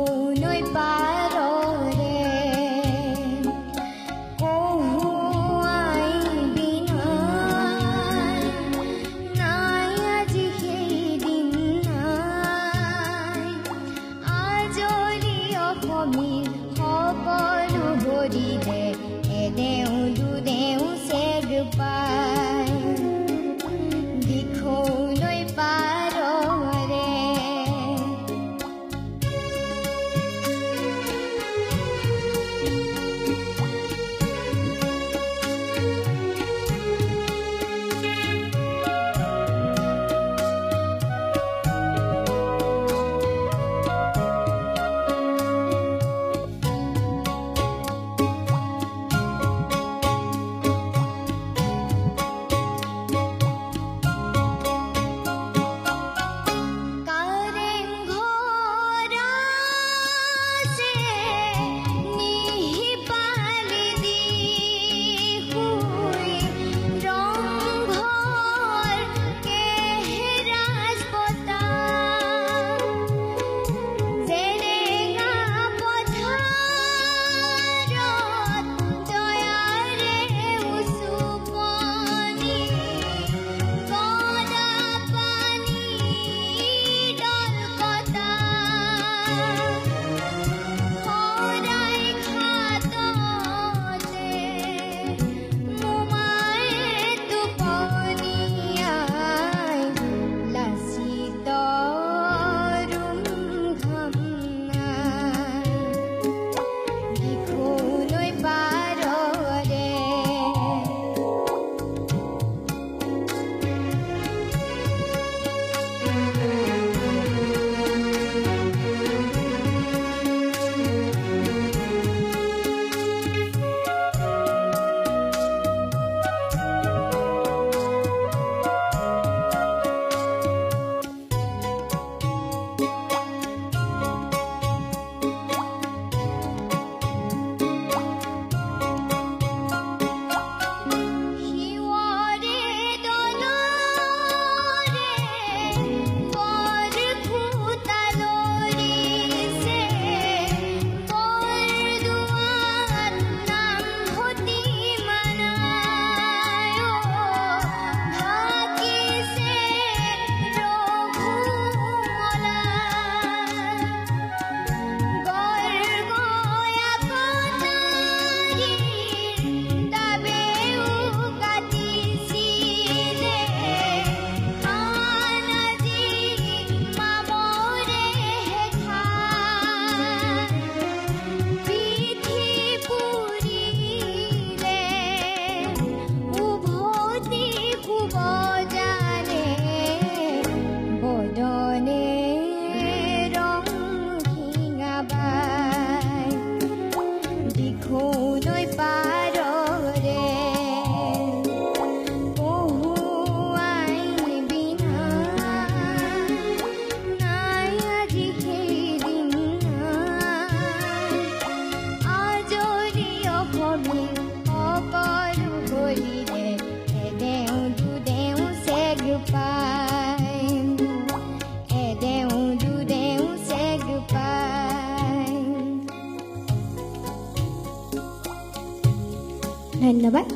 দিখৌ নৈ পাৰৰে কহুৱাই বিনাই নাই আজি সেইদিন নাই। আজৰি অসমীৰ সকলো ভৰিলে এদেও দুদেও চেগ পাই দিখৌ নৈ পাৰৰে। কাৰেং ঘৰ আছে নিহিপালি দি শুই ৰংঘৰ কেহেৰাজ পতা জেৰেঙা পথাৰত জয়াৰে উচুপনি গদা পানী দলকটা শৰাই ঘাটতে মোমায়ে টোপনিয়াই লাচিতৰ ঘাম নাই দিখৌ নৈ পাৰৰে। শিৱৰে দলৰে বৰখুঁটা লৰিছে বৰদোৱাত নামভৰ্তি মানাই ঢাকিছে ৰঘুমলা গড়গয়া কটাৰীৰ দাবেও কাটিছিলে আজি মামৰে খাই পিঠি পুৰিলে উভতি শুব জানে বদনে ৰং শিঙাবাই দিখৌ নৈ পাৰৰে কহুৱাই বিনাই নাই আজি সেইদিন নাই। আজৰি অসমীৰ সকলো ভৰিলে এদেও দুদেও চেগ পাই এদেও দুদেও চেগ পাই। ধন্যবাদ।